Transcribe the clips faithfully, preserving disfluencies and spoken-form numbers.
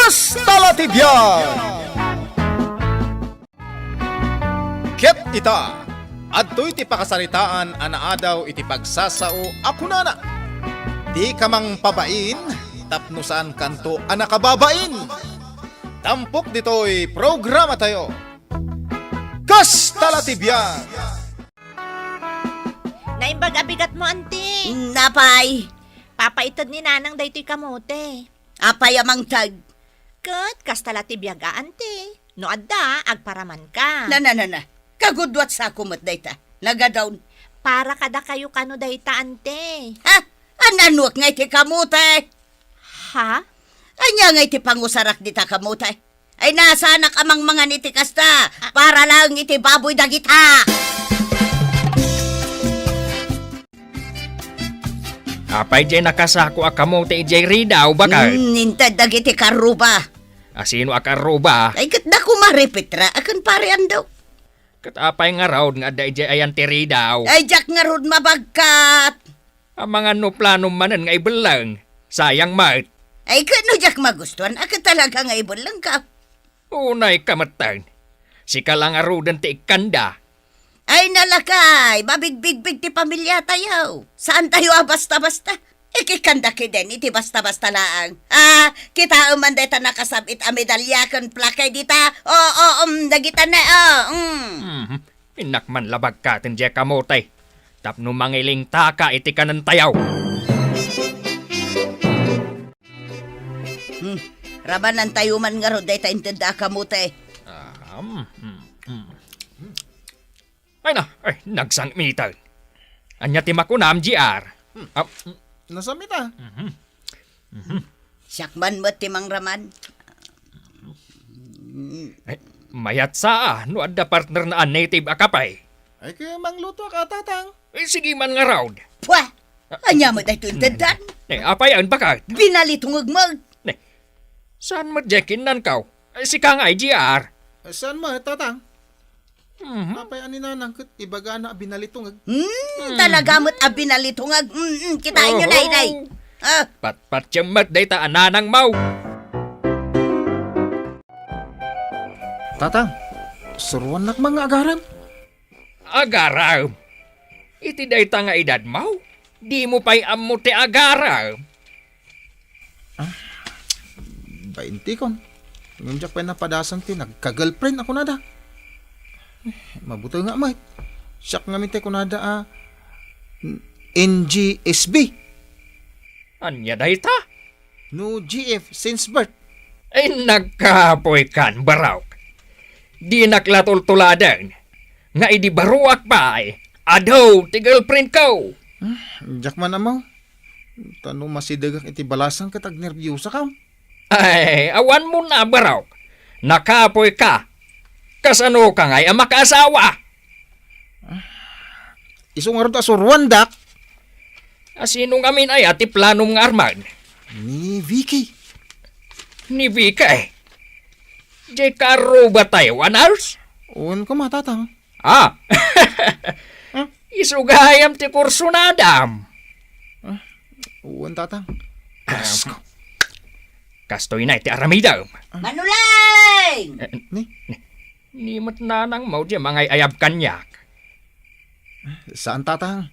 Kasta la ti biag! Ket ita, adtoy ti pakasaritaan a naadaw iti pagsasao a kunana, "Dika mangpabain tapno saankanto a nakababain." Tampok ditoy programatayo, Kasta la ti biag! Naimbag a bigatmo, anti. Napay? Papaited ni Nanang daytoy kamote. Apay a mangted? Ket kasta la ti biag a, anti. No adda, agparamanka. Na, na, na, na. Kagudua ti sako met dayta. Nagadon. Para kadakayo kano dayta, anti. Ha? Ananuek nga iti kamote? Ha? Ania nga iti pangusarak dita kamote? Ay, nasanak a mangmangan iti kasta, para laeng iti baboy dagita. Apay diay nakasako a kamote idiay ridaw, baket? Hmm, inted dagiti karruba. A sino a karruba? Ay, ket da koma ni Petra, a ken Pare Ando. Ket apay ngarud nga adda idiay ayan ti ridaw? Ay, diak ngarud mabagkat. Amangan no planom manen nga ibelleng. Sayang met. Ay, ket no diak magustuan, a ket talaga nga ibellengka. Unayka metten. Sika la ngaruden ti ikkanda. Ay, nalakay, mabigbigbig ti pamiliatayo. Saantayo a basta-basta. Ikikanda kiden iti basta-basta laeng. Ah, kitaem man dayta nakasab-it a medalya ken plakay dita. Oo, um, dagita ne, oh, mm. Mhm. Innak man la bagkaten diay kamote tapno mangilingtaka iti kanentayo. Hmm, rabanantayo man ngarud dayta intedda a kamote. Ahem, hmm, hmm. Ay na, ay, nagsangmiten. Ania ti makunam, G R? Hmm. Ah, hmm. Nasamita. Mhm. Mhm. Siak man met ti mangraman. Ay, mayat sa, ah, no adda partner na a native a kape. Ay, kaya mangluto ka, tatang. Eh, sige man ngarud. Pwa! Ania met daytoy inteddan? Eh, apay, ang baket? Binalitungeg met. Ne, saan met diay kinnankaw? Eh, sika nga, G R. Eh, saan met, tatang? Mhm. Apay a ni Nanang ket ibagana a binalitungeg. Hmm, hmm. Talaga met a binalitungeg. Hmm, hmm, kitaenyo, oo. Nay, nay. Ah. Patpatiem met dayta a nanangmo. Tatang, suruannak man nga agarem. Agarem? Iti dayta nga edadmo, dimo pay ammo ti agarem? Ah, baintikon. Ngem diak pay napadasan ti nagka-girlfriend a kunada. Eh, mabuteng nga met. Siak ngamin ti kunada a N G S B. Ania dayta? No G F since birth. Ay, nagkapoy kan, barok. Dinak la tultuladen nga idi baruak pay, adu ti girlfriend ko. Ah, diak man ammo. Ta no masidegak iti balasang ket agnerbiosakam. Ay, awan mo na, barok. Nakapoy ka. Kasano ka ngay a makaasawa? Isu ngarud a suruandak. A sino ngamin aya ti planom nga arman? Ni Vicky. Ni Vicky? Diay karruba tayo, a nurse? Wen koma, tatang. Ah! Hmm? Isu gayam ti kursunadam. Ah, wen, tatang. Asko. Kastoy na iti aramidam. Manuleng! Eh, ni? Ni met nanangmo diay mangay-ayab kaniak. Saan, tatang.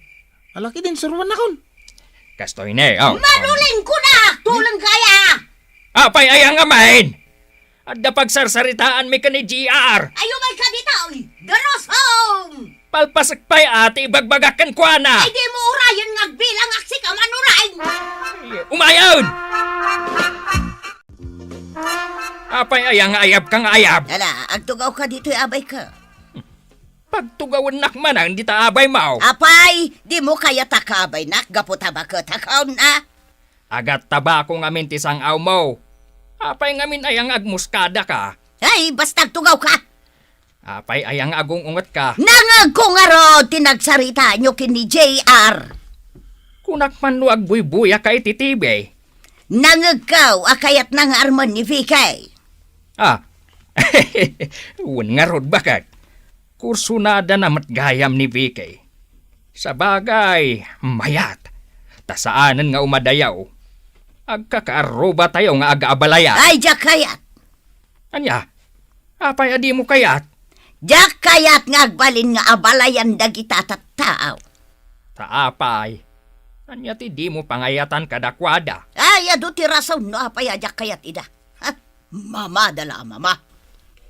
Alaki din suruannakon. Kastoy ne, oh. Manuleng ko na! Tuleng kaya! Apay aya ngamin? Adda pagsarsaritaanmi ken ni G R. Ay, umay ka ditoy! Darusong! Palpasek pay a ti ibagbagak kenkuana. Ay, di mo urayen nga agbilang aksika manuleng! Ay, umayon! Apay aya nga ayab ka nga ayab? Ala, agtugaw ka ditoy abay ka. Pagtugawennak manen dita abay mo. Apay, di mo kayat a kaabaynak gapu ta baket a kaon na? Agat tabako ngamin ti sang-aw mo. Apay ngamin aya nga agmuskada ka? Ay, basta agtugaw ka! Apay aya nga agung-unget ka? Nangegko ngarud ti nagsaritaanyo ken ni J R. Kunak man no agbuybuya ka iti T V. Nangegko a kayatna nga armen ni Vicky. Ah, wen ngarud, baket. Kursunada na met gayam ni Vicky. Sabagay, mayat, ta saanen nga umadayaw. Agkakaarrubatayo nga agaabalayan. Ay, diak kayat. Ania? Apay a dimo kayat? Diak kayat nga agbalin nga abalayan dagita tattao. Ta apay? Ania ti dimo pangayatan kadakuada? Ay, adu ti rason no apay a diak kayat ida. Ha? Mamada la a mama.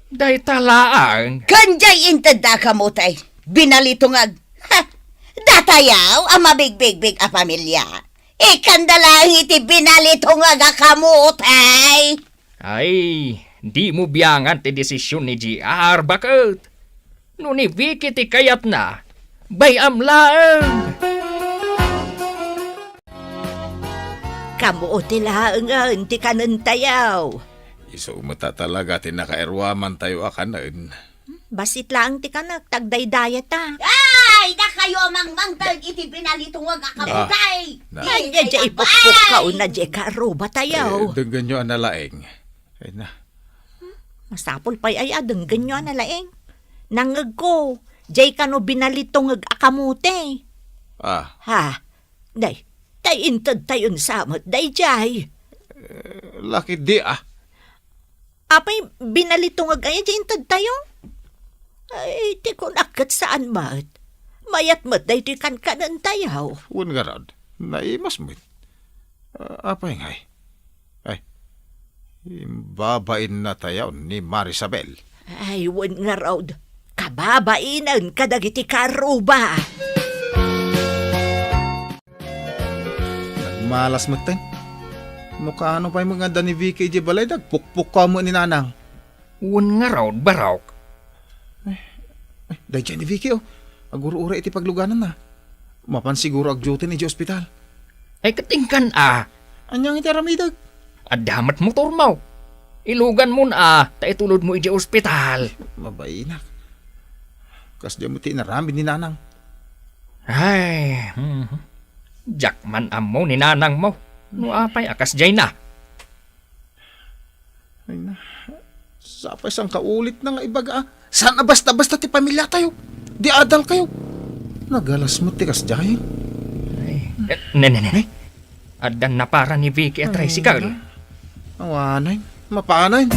Dayta laeng. Ken diay intedda a kamutay, binalitungag. Ha? Datayaw a mabigbigbig a pamilia. Ikkanda laeng iti binalitungag a kamutay. Ay, dimo biangan ti desisyon ni J R, baket. No ni Vicky ti kayatna, bay-am laeng. Kamuti laengen ti kanentayo. Isu met a talaga ti nakairwamantayo a kanen. Bassit laeng ti kanek, ta agdaydayata. Ay, dakayo a mangmangted iti binalitungag a kamutay. Na. Ay, ay, ay, ay, ay, pukpukkaw na diay kaarrubatayo. Eh, denggenyo a nalaing. Ay na. Masapul pay aya a denggenyo a nalaing. Nangngegko, diay kano binalitungag a kamuti. Ah. Ha? Day, tay intedtayon sa met daydiay. Eh, lakit di, ah. Apay, binalitungag aya diay intedtayo? Ay, ti kunak ket saan met. Mayat met daytoy kankanentayo. Wen ngarud, naimas met. Ah, apay ngay? Ay, imbabain na tayo ni Marisabel. Ay, wen ngarud, kababainen kadagiti kaarruba. Nagmalas metten. No kaano pay met nga adda ni Vicky idiay balay, dagpukpukkaw met ni Nanang. Wen ngarud, Barok. Eh, eh, daydiay ni Vicky, oh. Agur-uray iti paglugananna. Mapan siguro agdiutin idiay ospital. Ay, ket inkan a. Ania ngay ti aramidek? Adda met motormo. Iluganmon a, ta itulodmo idiay ospital. Mabainak. Kasdiay met ti inaramid ni Nanang. Ay, hmm. Diak man ammo ni Nanangmo. No apay a kasdiay na. Ay na, sapay sangkaulit na nga ibaga, ah. Saan a basta-basta ti pamiliatayo? Di adal kayo. Nagalas met ti kasdiay. Ay, eh, ne, ne, ne, ne. Eh? Addan napara ni Vicky a tricycle. Awanen, mapanen.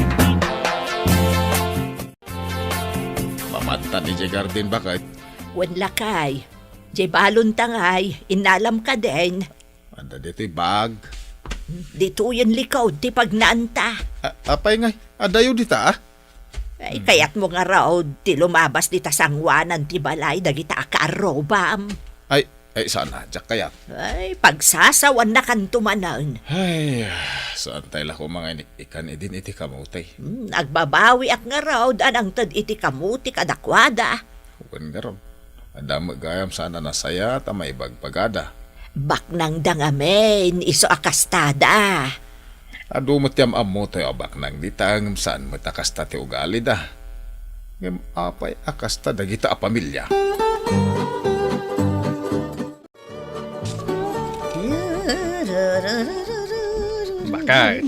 Mamattan idiay garden, baket? Wen lakay. Diay balonta ngay, innalam kadin. Adda ditoy bag. Ditoyen likod ti pagnaanta. A-, apay ngay, adayo dita, ah? Ay, kayatmo ngarud ti lumabas dita sangoanan ti balay dagita a kaarrubam. Ay, ay, saan a, diak kayat. Ay, pagsasawannakanto manen. Ay, saan tay la koma nga inik-ikan idin iti kamuti? Hmm, agbabawiak ngarud a nangted iti kamuti kadakuada. Wen ngarud. Adda met gayam saan a nasaya ta maibagbagada. Baknangda ngamin, isu a kastada. Adu met ti am-ammotayo a baknang dita, ngem saan met a kasta ti ugalida. Ngem apay a kasta dagita a pamilia? Baket.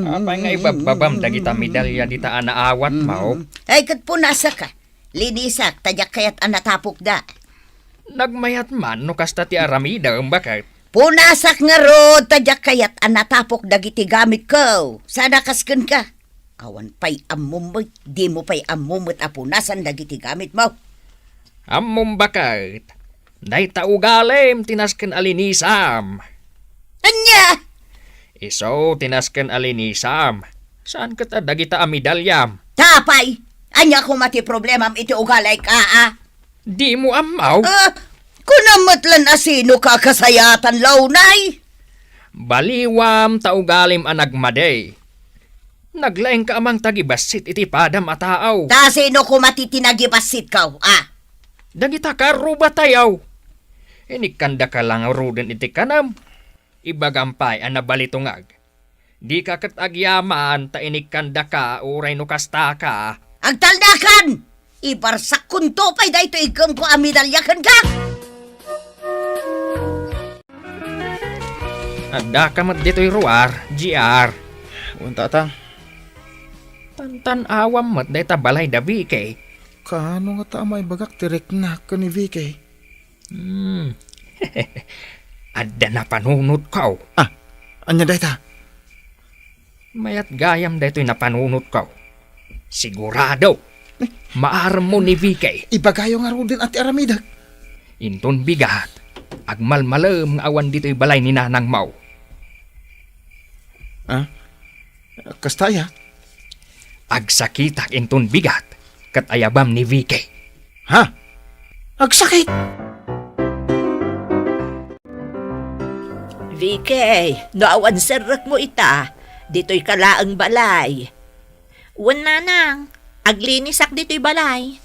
Apay nga ibabbabam dagita medalya dita a naawatmo? Ay, ket punasaka. Linisak, ta diak kayat a natapokda. Nagmayat man no kasta ti aramidem, baket? Punasak ngarud, ta diak kayat a natapok dagiti gamitko. Saan a kas kenka. Awan pay ammom met, dimo pay ammo met a punasan dagiti gamitmo. Ammom, baket. Dayta ugalim ti nasken a linisam. Ania? Isu ti nasken a linisam. Saan ket a dagita a medalyam? Ta apay? Ania koma ti problemam iti ugaliko, a? Dimo ammo? Ah, kunam met lan a sinoka a kasayatan, Launay? Baliwam ta ugalim a nagmadi. Naglaingka a mangtagibassit iti padam a tao. Ta sino koma ti tinagibassitko, a? Dagita kaarrubatayo. Inikkandaka la ngaruden iti kanam. Ibagam pay a nabalitungag. Dika ket agyaman ta inikkandaka uray no kastaka. Agtalnakan! Ibarsakkonto pay daytoy iggem ko a medalya kenka! Addaka met ditoy ruar, G R. Wen, Tatang. Tantan-awam met dayta balay da Vicky. Kaano ngata a maibagak ti riknak ken ni Vicky? Hmm. adda napanunotko. Ah, ania dayta? Mayat gayam daytoy napanunotko. Sigurado, maaremmo ni Vicky. Ibagayo ngaruden ti aramidek. Inton bigat, agmalmalem nga awan ditoy balay ni nanangmo. Ah? Kasta aya? Agsakitak inton bigat, ket ayabam ni Vicky. Ha? Agsakit? Vicky, no awan serrekmo ita, ditoy ka laeng balay. Wen, nanang, aglinisak ditoy balay.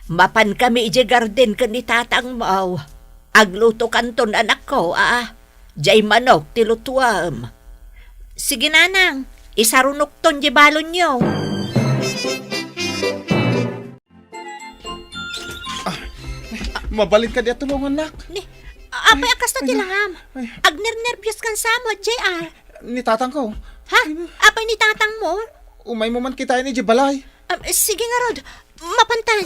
Mapan kami idiay garden ken ni tatangmo. Agluto kanton, anakko, a. Diay manok ti lutuem. Sige, nanang, isarunokton diay balonyo. Ah, mabalin kadi a tulongannak? Ni, apay a kasta ti langam? Ay. Agnernerbios kan sa met, J R. Ni tatangko. Ha? Apay ni tatangmo? Umaymo man kitaen idiay balay. Ah, sige ngarud, mapantan.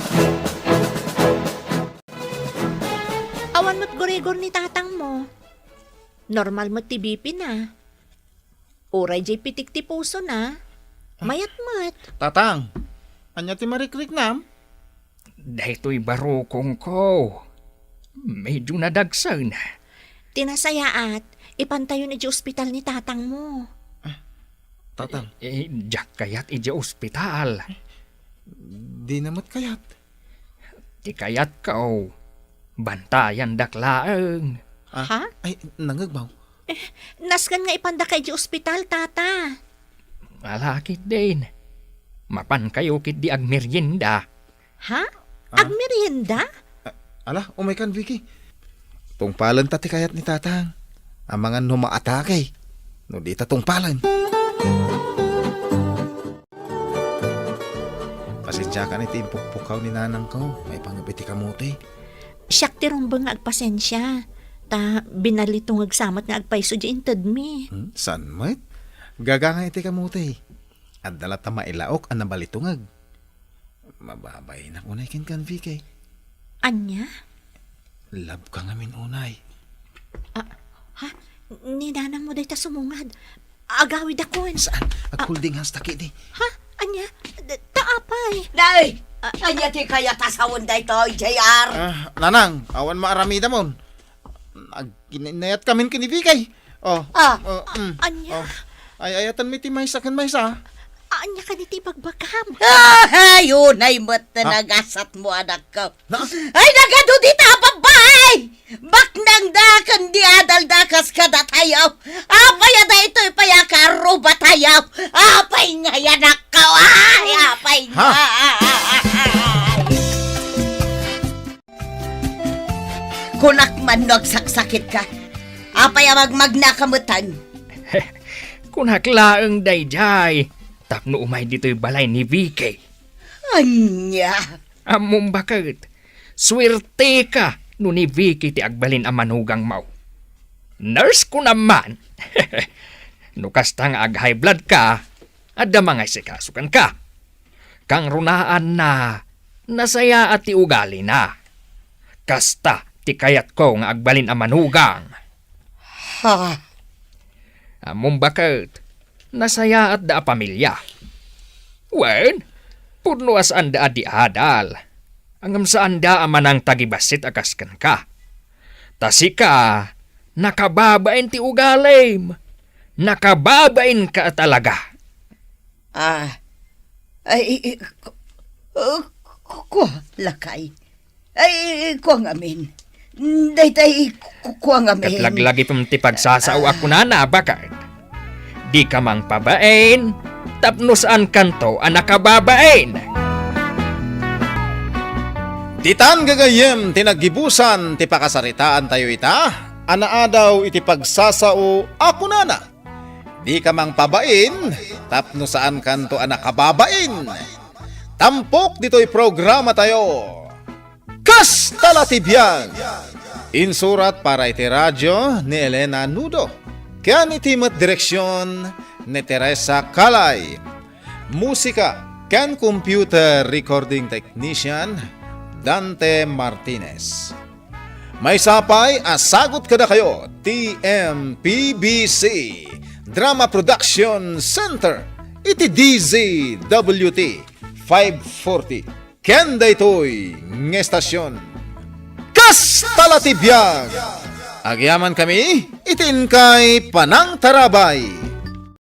Awan met gurigor ni tatangmo. Normal met ti B P na. Uray diay pitik ti pusona. Mayat met. Tatang, ania ti marikriknam? Daytoy barukongko. Medyo nadagsen. Ti nasayaat, ipantayon idiay ospital ni tatangmo. Ah, tatang. Eh, diak kayat idiay ospital. Dina met kayat. Ti kayatko, bantayandak laeng. Ah, ha? Ay, nangegbaw. Eh, nasken nga ipandaka idiay ospital, tata. Ala ketdin. Mapankayo ketdi agmerienda. Ha? Ah? Agmerienda? A-, ala, umaykan, Vicky. Tungpalenta ti kayat ni tatang. Amangan no maatake. No dita tungpalen. Pasensiakan iti impukpukaw ni nanangko, maipanggep iti kamote. Siak ti rumbeng nga agpasensia, ta binalitungeg sa met nga agpayso diay intedmi. Hmm, saan met? Gaganga iti kamote. Adda latta mailaok a nabalitungeg. Mababainak unay kenkan, Vicky. Ania? Love ka ngamin unay. Ah, ha? Ni nanangmo dayta sumungad. Agawidakon. Saan? Ah. Agholding hands ta ketdi. Ha? Ania? D-, ta apay? Nay! Ah. Ania ti kayat a sawen daytoy, J R? Ah, nanang, awan maaramidamon. Agkinayatkamin ken ni Vicky. Oh. Ah. Oh, mm. Ania? Oh. Ay-ayatenmi ti maysa ken maysa. Ania kadi ti ibagbagam? Ay, unay met ti nagasatmo, anakko. Na? Ay, nagadu dita a babbai! Baknangda ken di adalda kas kadatayo. Apay a daytoy pay a karrubatayo? Apay ngay, anakko? Ay, apay ngay? Ha? Kunak man no agsaksakitka. Apay a magmagnaka metten? Kunak laeng daydiay tapno umay ditoy balay ni Vicky. Ania? Ammom baket, suerteka no ni Vicky ti agbalin a manugangmo. Nurse ko naman. No kasta nga ag-high blood ka, adda mangaisikaso kenka. Kangrunaanna, nasayaat ti ugalina. Kasta ti kayatko nga agbalin a manugang. Ha? Ammom baket, nasayaatda a pamilia. Wen, pudno a saanda a di adal. Ngem saanda a manangtagibassit a kas kenka. Ta sika, nakababain ti ugalim. Nakababainka a talaga. Ah, ay, i-, i-, ku-, uh, ku-, kua, lakay. Ay, kua ngamin. Daytay, ku-, kua ngamin. Ket laglagipem ti pagsasao a kunana, baket. Dika mangpabain, tapno saankanto a nakababain. Ditan gagayyem ti naggibusan ti pakasaritaantayo ita, a naadaw iti pagsasao a kunana. Dika mangpabain, tapno saankanto a nakababain. Tampok ditoy programatayo. Kasta la ti biag! Insurat para iti radio ni Elena Nudo. Ken iti met direksion ni Teresa Calay. Musika ken computer recording technician, Dante Martinez. Maysa pay a sagut kadakayo ti M P B C Drama Production Center iti D Z W T five forty. Ken daytoy nga estasyon, kasta la ti biag. Agyamankami iti inkay panangtarabay.